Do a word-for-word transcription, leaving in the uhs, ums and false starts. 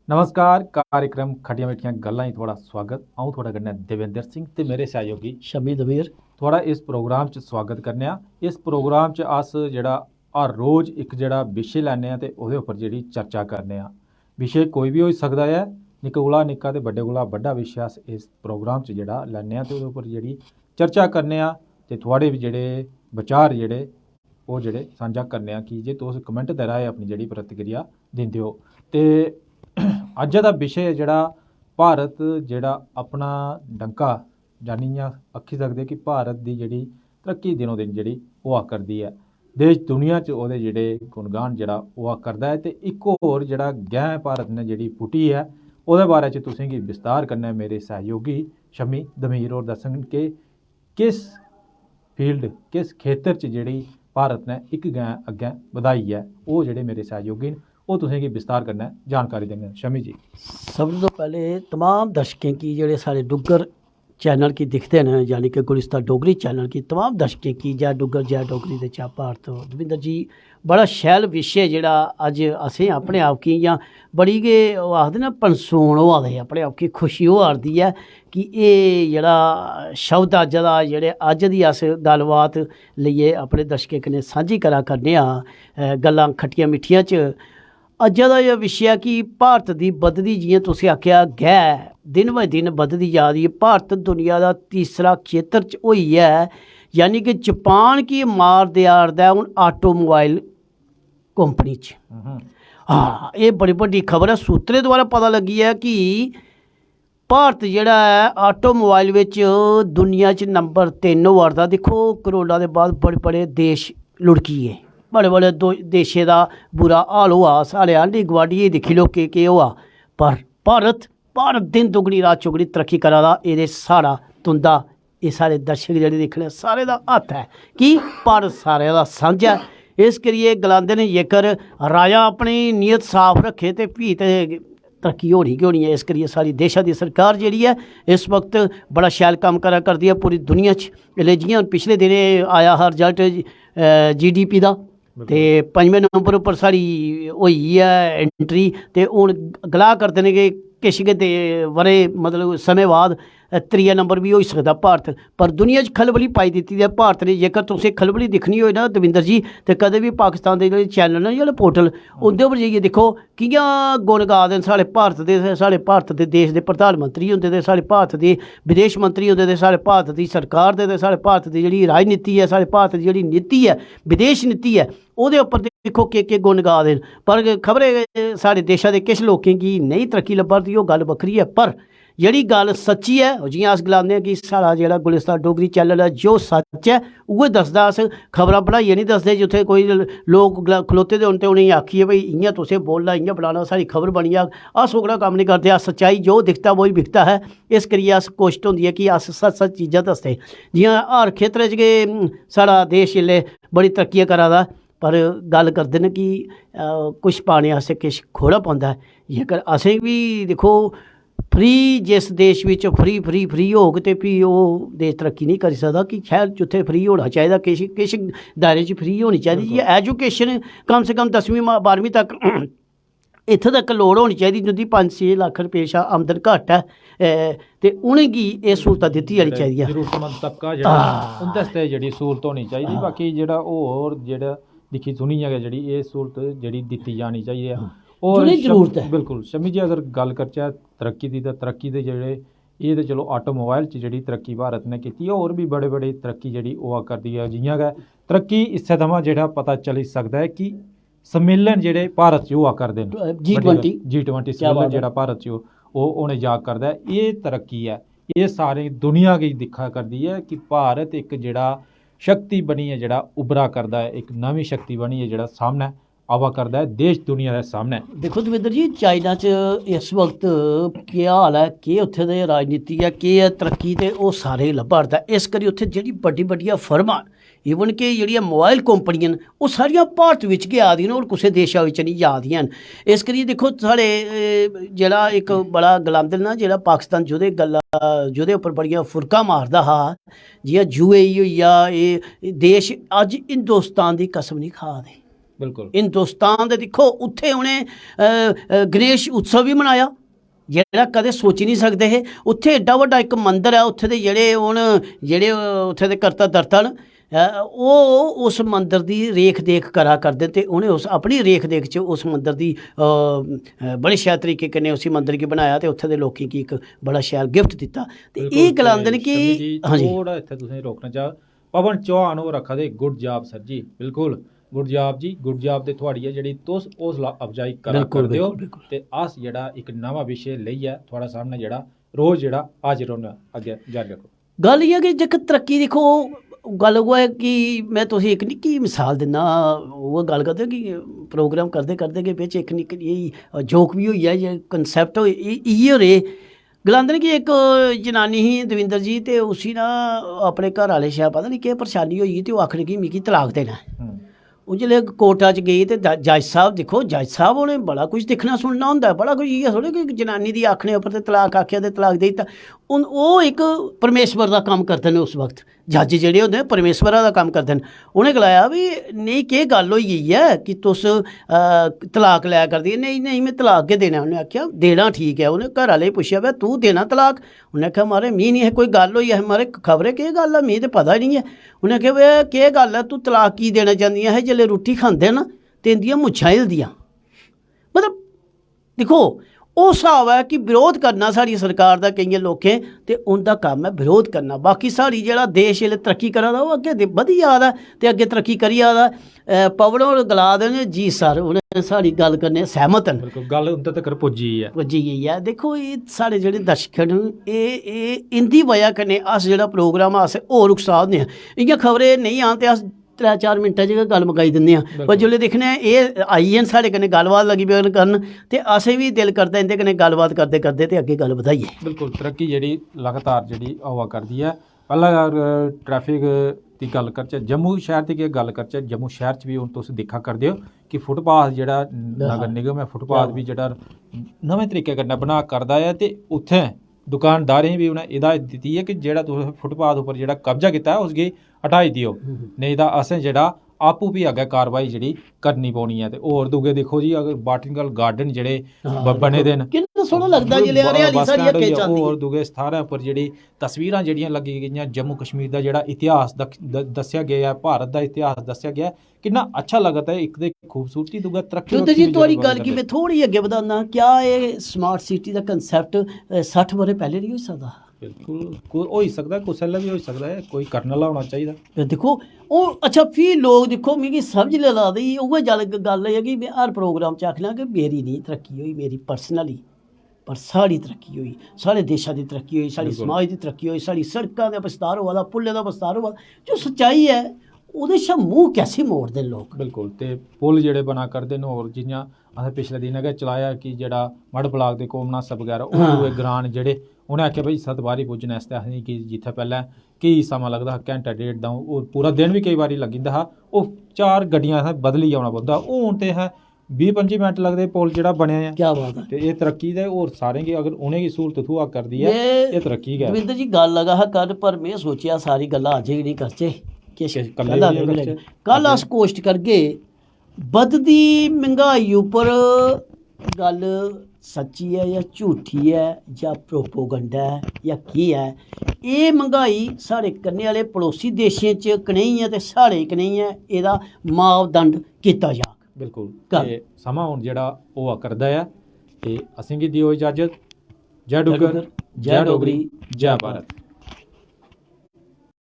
नमस्कार, कार्यक्रम खट्टियां मिट्ठियां गल्लां च थुआढ़ा स्वागत। अ'ऊं थुआढ़े कन्नै देवेंद्र सिंह ते मेरे सैहयोगी शमी दमीर। थुआढ़ा इस प्रोग्राम च स्वागत करने आं। इस प्रोग्राम च अस जेह्ड़ा हर रोज इक जेह्ड़ा विशे लैन्ने आं ते ओह्दे उप्पर जेह्ड़ी चर्चा करने आं। विशे कोई बी होई सकदा ऐ, निक्के कोला निक्का ते बड्डे कोला बड्डा विशे अस इस प्रोग्राम च जेह्ड़ा लैन्ने आं ते ओह्दे उप्पर जेह्ड़ी चर्चा करने आं ते थुआढ़े बी जेह्ड़े विचार जेह्ड़े ओह् जेह्ड़े सांझा करने आं, की जे तुस कमेंट दे राहें अपनी जेह्ड़ी प्रतिक्रिया दिंदे ओ। ते अज्जै दा विशे ऐ जेह्ड़ा भारत जेह्ड़ा अपना डंका, जानी इ'यां आक्खी सकदे कि भारत दी जेह्ड़ी तरक्की दिनों दिन जेह्ड़ी होआ करदी ऐ, देश दुनिया च ओह्दे जेह्ड़े गुणगान जेह्ड़ा होआ करदा ऐ। ते इक होर जेह्ड़ा गैं भारत ने जेह्ड़ी पुट्टी ऐ, ओह्दे बारे च तुसेंगी विस्तार कन्नै मेरे सैहयोगी शमी दमीर होर दस्सङन कि किस फील्ड, किस खेतर च जेह्ड़ी भारत ने इक गैं अग्गें बधाई ऐ, ओह् जेह्ड़े मेरे सैहयोगी न, ओह् तुसेंगी विस्तार कन्नै जानकारी देङन। शमी जी। सब तों पैह्ले तमाम दर्शकें गी, जेह्ड़े साढ़े डुग्गर चैनल गी दिखदे न, यानी कि गुलिस्तान डोगरी चैनल गी, तमाम दर्शकें गी जै डुग्गर, जै डोगरी ते जै भारत। दविंदर जी, बड़ा शैल विशे जेह्ड़ा अज्ज असें अपने आप गी इ'यां बड़ी गै, ओह् आखदे ना, पनसून होआ दे, अपने आप गी खुशी होआ 'रदी ऐ कि एह् जेह्ड़ा शब्द अज्ज दा, जेह्ड़े अज्ज दी अस गल्लबात लेइयै अपने दर्शकें कन्नै सांझी करा करने आं, अ, गल्लां खट्टियां मिट्ठियां च। अज्जै दा एह् विशे ऐ कि भारत दी बधदी, जि'यां तुसें आखेआ, गै दिन बाय दिन बधदी जा दी ऐ। भारत दुनिया दा तीसरा खेतर च होई ऐ, यानी कि जापान गी मार देआ 'रदा ऐ हून ऑटोमोबाइल कंपनी च। हां, एह् बड़ी बड्डी खबर ऐ। सूत्रें द्वारा पता लग्गी ऐ कि भारत जेह्ड़ा ऐ ऑटोमोबाइल बिच दुनिया च नंबर तिन्न होआ 'रदा। दिक्खो, कोरोना दे बाद बड़े बड़े देश लुढ़की गे, बड़े बड़े दो देशें दा बुरा हाल होआ। साढ़े आंढी गुआंढियें गी दिक्खी लैओ केह् केह् होआ, पर भारत, भारत दिन दुगनी रात चौगनी तरक्की करा दा। एह्दे साढ़ा, तुं'दा, एह् साढ़े दर्शक जेह्ड़े दिक्खने, सारें दा हत्थ ऐ कि भारत सारें दा सांझा ऐ। इस करियै गलांदे न, जेकर राजा अपनी नीयत साफ रक्खे ते फ्ही ते तरक्की होनी गै होनी ऐ। इस करियै साढ़ी देशा दी सरकार जेह्ड़ी ऐ, इस वक्त बड़ा शैल कम्म करा करदी ऐ पूरी दुनिया च। इसलै जि'यां हून पिछले दिनें आया हा रिजल्ट जीडीपी दा, ते पंजमें नंबर उप्पर साढ़ी होई ऐ एंट्री। ते हून गला करदे न कि किश गै दे ब'रे, मतलब समें बाद, अ, त्रीया नंबर बी होई सकदा भारत। पर दुनिया च खलबली पाई दित्ती दी ऐ भारत ने। जेकर तुसें खलबली दिक्खनी होए ना, दविंदर जी, ते कदें बी पाकिस्तान दे जेह्ड़े चैनल न, जेह्ड़े पोर्टल, उं'दे उप्पर जाइयै दिक्खो, कि'यां गुण गा दे न साढ़े भारत दे, साढ़े भारत दे देश दे प्रधानमंत्री होंदे, ते साढ़े भारत दे विदेश मंत्री होंदे, ते साढ़े भारत दी सरकार दे, ते साढ़े भारत दी जेह्ड़ी राजनीति ऐ, साढ़े भारत दी जेह्ड़ी नीति ऐ, विदेश नीति ऐ, ओह्दे उप्पर दिक्खो केह् केह् गुण गा दे न। पर खबरै साढ़े देशा दे किश लोकें गी नेईं तरक्की लब्भा दी, ओह् गल्ल बक्खरी ऐ। पर जेह्ड़ी गल्ल सच्ची ऐ, जि'यां अस गलांदे आं कि साढ़ा जेह्ड़ा गुलिस्तान डोगरी चैनल ऐ, जो सच्च ऐ, उ'ऐ दसदा। अस खबरां बनाइयै निं दसदे, जित्थै कोई लोक गला-, खलोते दे होन ते उ'नेंगी आखियै, "भाई, इ'यां तुसें बोलना, इ'यां बनाना, साढ़ी खबर बनी जाग।" अस ओह्कड़ा कम्म निं करदे। अस सच्चाई जो दिखता, वही बिकता है। इस करियै अस कोशट होंदी ऐ कि अस सच्च-सच्च चीजां दसदे। जि'यां हर खेतरै च गै, उम, साढ़ा देश इसलै बड़ी तरक्कियां करा दा, पर गल्ल करदे न कि, अ, कुछ पाने आस्तै किश खोना पौंदा ऐ। जेकर असें बी, दिक्खो, फ्री जिस देश बिच फ्री, फ्री, फ्री होग, ते फ्ही ओह् देश तरक्की निं करी सकदा। कि शैह्र जित्थै फ्री होना चाहिदा, किश, किश दायरे च फ्री होनी चाहिदी। जि'यां एजुकेशन, कम से कम दसमीं मा-, बारहमीं तक इत्थै तक लोड़ होनी चाहिदी, जिं'दी पंज छे लक्ख रपेऽ शा आमदन घट्ट ऐ, ए, ते उ'नेंगी एह् स्हूलतां दित्ती जानी चाहिदियां। जरूरतमंद तबका जेह्ड़ा, हां। उं'दे आस्तै जेह्ड़ी स्हूलत होनी चाहिदी। हां। बाकी जेह्ड़ा होर जेह्ड़ा दिक्खी सुनियै गै जेह्ड़ी एह् स्हूलत जेह्ड़ी दित्ती जानी चाहिदी ऐ। हां। होर जि'नेंगी शम-, जरूरत ऐ। बिल्कुल, शमी जी, अगर गल्ल करचै तरक्की दी, तां तरक्की दे जेह्ड़े, एह् ते चलो ऑटोमोबाइल च जेह्ड़ी तरक्की भारत ने कीती ऐ, होर बी बड़े बड़े तरक्की जेह्ड़ी होआ करदी ऐ। जि'यां गै तरक्की इस्सै थमां जेह्ड़ा पता चली सकदा ऐ कि सम्मेलन जेह्ड़े भारत च होआ करदे न, जी ट्वेंटी। जी ट्वेंटी क्या सम्मेलन बात ऐ। जेह्ड़ा भारत च ओह् होने जा करदा ऐ, एह् तरक्की ऐ। एह् सारी दुनिया गी दिक्खा करदी ऐ कि भारत इक जेह्ड़ा शक्ति बनियै जेह्ड़ा उब्भरा करदा ऐ, इक नमीं शक्ति बनियै जेह्ड़ा सामनै आवा करदा ऐ देश दुनिया दे सामनै। दिक्खो दविंदर जी, चाइना च इस वक्त केह् हाल ऐ, केह् उत्थै दे राजनीति ऐ, केह् ऐ तरक्की, ते ओह् सारें गी लब्भा 'रदा ऐ। इस करी उत्थै जेह्ड़ी बड्डी बड्डियां फर्मां न, इवन कि जेह्ड़ियां मोबाइल कंपनियां न, ओह् सारियां भारत बिच गै आ दियां न, होर कुसै देशा बिच निं जा दियां न। इस करियै दिक्खो, साढ़े, ए, जेह्ड़ा इक बड़ा गलांदे न ना, जेह्ड़ा पाकिस्तान जेह्दे गल्ला, जेह्दे उप्पर बड़ियां फुरकां मारदा हा, जि'यां यूएई होई गेआ, एह् देश अज्ज हिंदुस्तान दी कसम निं खा दे। बिल्कुल। हिंदुस्तान दे दिक्खो, उत्थै उ'नें अ, अ, गणेश उत्सव बी मनाया, जेह्ड़ा कदें सोची निं सकदे हे। उत्थै एड्डा बड्डा इक मंदर ऐ, उत्थै दे जेह्ड़े हून जेह्ड़े उत्थै दे कर्ता धर्ता न, अ, ओह् उस मंदर दी रेख देख करा करदे ते उ'नें उस अपनी रेख देख च उस मंदर दी अ, अ, बड़े शैल तरीके कन्नै उसी मंदर गी बनाया ते उत्थै दे लोकें गी इक बड़ा शैल गिफ्ट दित्ता। ते बिल्कुल, एह् गलांदे न ते शमी जी, कि हां जी। थोह्ड़ा इत्थै तुसेंगी रोकना चाह। पवन चौहान होर आखा दे, "गुड जॉब सर जी।" बिल्कुल, गुड जॉब जी, गुड जॉब ते थुआढ़ी ऐ जेह्ड़ी तुस हौसला अफजाई करा बिल्कुल, करदे ओ। बिल्कुल, बिल्कुल। ते अस जेह्ड़ा इक नमां विशे लेइयै थुआढ़े सामनै जेह्ड़ा रोज जेह्ड़ा हाजिर होने अग्गें जारी रक्खो। गल्ल इ'यै कि जेकर तरक्की दिक्खो, गल्ल उ'ऐ ऐ कि में तुसें इक निक्की मिसाल दिन्ना, उ'ऐ गल्ल करदे कि प्रोग्राम करदे करदे गै बिच इक निक्की जेही जोक बी होई ऐ, जे कनसैप्ट होई, इ- इ'यै रेह्। गलांदे न कि इक जनानी ही दविंदर जी, ते उसी ना अपने घर आह्ले शा पता निं केह् परेशानी होई गेई ते ओह् आखन लगी, "मिगी तलाक देना ऐ।" हम्म। ओह् जिसलै कोर्टा च गेई ते द- जज साहब, दिक्खो, जज साहब होरें बड़ा कुछ दिक्खना सुनना होंदा ऐ, बड़ा कुछ। इ'यै थोह्ड़े कि इक जनानी दी आखने उप्पर ते तलाक आखेआ ते तलाक देई दित्ता। हून ओह् इक परमेश्वर दा कम्म करदे न उस वक्त। जज जेह्ड़े होंदे न, परमेश्वरा दा कम्म करदे न। उ'नें गलाया, "भी नेईं, केह् गल्ल होई गेई ऐ कि तुस अ, तलाक लै करदी ऐ?" "नेईं, नेईं, में तलाक गै देना।" उ'नें आखेआ, "देना ठीक ऐ।" उ'नें घर आह्ले गी पुच्छेआ, "भई तूं देना तलाक?" उ'नें आखेआ, "म्हाराज, मी निं हे कोई गल्ल होई ऐ।" "म्हाराज, खबरै केह् गल्ल ऐ, मी ते पता गै निं ऐ।" उ'नें आखेआ, "भई केह् गल्ल ऐ, तूं तलाक की देना चांह्दी ऐ? अहें जिसलै रुट्टी खंदे न ते इंदियां मुच्छां हिलदियां।" मतलब, दिक्खो, ओह् स्हाब ऐ कि विरोध करना साढ़ी सरकार दा केइयें लोकें, ते उं'दा कम्म ऐ विरोध करना। बाकी साढ़ी जेह्ड़ा देश इसलै तरक्की करा दा, ओह् अग्गें दे- बधी जा दा ते अग्गें तरक्की करी जा दा। अ, पवन होर गला दे न, "जी सर, उ'नें साढ़ी गल्ल कन्नै सैह्मत न।" बिल्कुल, गल्ल उं'दे तगर पुज्जी गेई ऐ। पुज्जी गेई ऐ। दिक्खो, एह् साढ़े जेह्ड़े दर्शक न, एह् एह् इं'दी बजह कन्नै अस जेह्ड़ा प्रोग्राम अस होर उकसाह दे आं। इ'यां खबरै नेईं आन ते अस त्रै चार मिंटां च गै गल्ल मकाई दिंदे आं। पर बिल्कुल। जिसलै दिक्खने आं एह् आई गे न साढ़े कन्नै गल्लबात लगी पे करन, ते असें बी दिल करदा इं'दे कन्नै गल्लबात करदे करदे ते अग्गें गल्ल बधाइए। बिल्कुल, तरक्की जेह्ड़ी लगातार जेह्ड़ी होआ करदी ऐ। पैह्ला अगर ट्रैफिक दी गल्ल करचै, जम्मू शैह्र दी गै गल्ल करचै, जम्मू शैह्र च बी हून तुस दिक्खा करदे ओ कि फुटपाथ जेह्ड़ा नगर निगम ऐ, फुटपाथ बी जेह्ड़ा नमें तरीके कन्नै बना करदा ऐ, ते उत्थें दुकानदारें गी बी उ'नें हिदायत दित्ती ऐ कि जेह्ड़ा तुस फुटपाथ उप्पर जेह्ड़ा कब्जा कीता ऐ, उसगी हटाई देओ, नेईं तां असें जेह्ड़ा आपूं बी अग्गें कार्रवाई जेह्ड़ी करनी पौनी ऐ। ते होर दूए दिक्खो जी, अगर बाटनिकल गार्डन जेह्ड़े हां, ब- बने दे न, किन्ना सोह्ना लगदा जिसलै ब- हरियाली बस सारी स्टैंड अग्गें होई गेआ, चलदी ऐ। होर दूए थाह्रें उप्पर जेह्ड़ी तस्वीरां जेह्ड़ियां लग्गी गेइयां जम्मू कश्मीर दा जेह्ड़ा इतिहास दक- द- दस्सेआ गेआ ऐ, भारत दा इतिहास दस्सेआ गेआ ऐ, किन्ना अच्छा लग्गा दा ऐ। इक ते खूबसूरती, दूआ तरक्की दुद्ध बक्खी जी, बी थुआढ़ी जरूर गल्ल गी करदे। में थोह्ड़ी अग्गें बधाना। क्या एह् स्मार्ट सिटी दा कंसैप्ट सट्ठ ब'रे पैह्लें निं होई सकदा? बिल्कुल, कु- होई सकदा, कुसै बेल्लै बी होई सकदा ऐ, कोई करने आह्ला होना चाहिदा। ते दिक्खो, ओह् अच्छा, फ्ही लोक दिक्खो, मिगी समझ निं लगदी। उ'ऐ गल्ल गल्ल एह् ऐ कि में हर प्रोग्राम च आखना कि मेरी निं तरक्की होई, मेरी पर्सनली, पर साढ़ी तरक्की होई, साढ़े देशा दी तरक्की होई, साढ़े बिल्कुल। समाज दी तरक्की होई, साढ़ी सड़कां दा विस्तार होआ दा, पुल्लें दा विस्तार होआ दा। जो सच्चाई ऐ, ओह्दे शा मूंह कैसी मोड़दे न लोक? बिल्कुल, ते पुल जेह्ड़े बना करदे न, होर जि'यां असें पिछले दिनें गै चलाया कि जेह्ड़ा मढ़ ब्लाक दे कोमनासर बगैरा, ओह् हां। दूए ग्रांऽ न जेह्ड़े, उ'नें आखेआ, "भाई, सतबारी पुज्जने आस्तै असें कि जित्थै पैह्लें केई समां लगदा हा, घैंटा डेढ़ द'ऊं, होर पूरा दिन बी केईं बारी लग्गी जंदा हा, ओह् चार गड्डियां असें बदलियै औना पौंदा हा। हून ते असें बीह् पंजी मिंट लगदे पुल जेह्ड़ा बनेआ ऐ।" क्या बात ऐ। ते एह् तरक्की ते होर सारें गी, अगर उ'नेंगी स्हूलत थ्होआ करदी ऐ, में एह् तरक्की गै ऐ। दविंदर जी, गल्ल लगा हा कर, पर में सोचेआ सारी गल्लां अज्ज गै निं करचै, किश किश कल्लै कल्ला बी दिन करचै। लग्गे। कल अस कोशट करगे, बधदी मैंह्गाई उप्पर गल्ल सच्ची ऐ जां झूठी ऐ जां प्रोपोगंडा ऐ जां केह् ऐ, एह् मैंह्गाई साढ़े कन्नै आह्ले पड़ोसी देशें च कनेही ऐ ते साढ़े कनेही ऐ, एह्दा मापदंड कीता जाग। बिल्कुल। गल्ल। ते समां हून जेह्ड़ा होआ करदा ऐ, ते असेंगी देओ इजाजत। जय डुग्गर, जय डोगरी, जय भारत।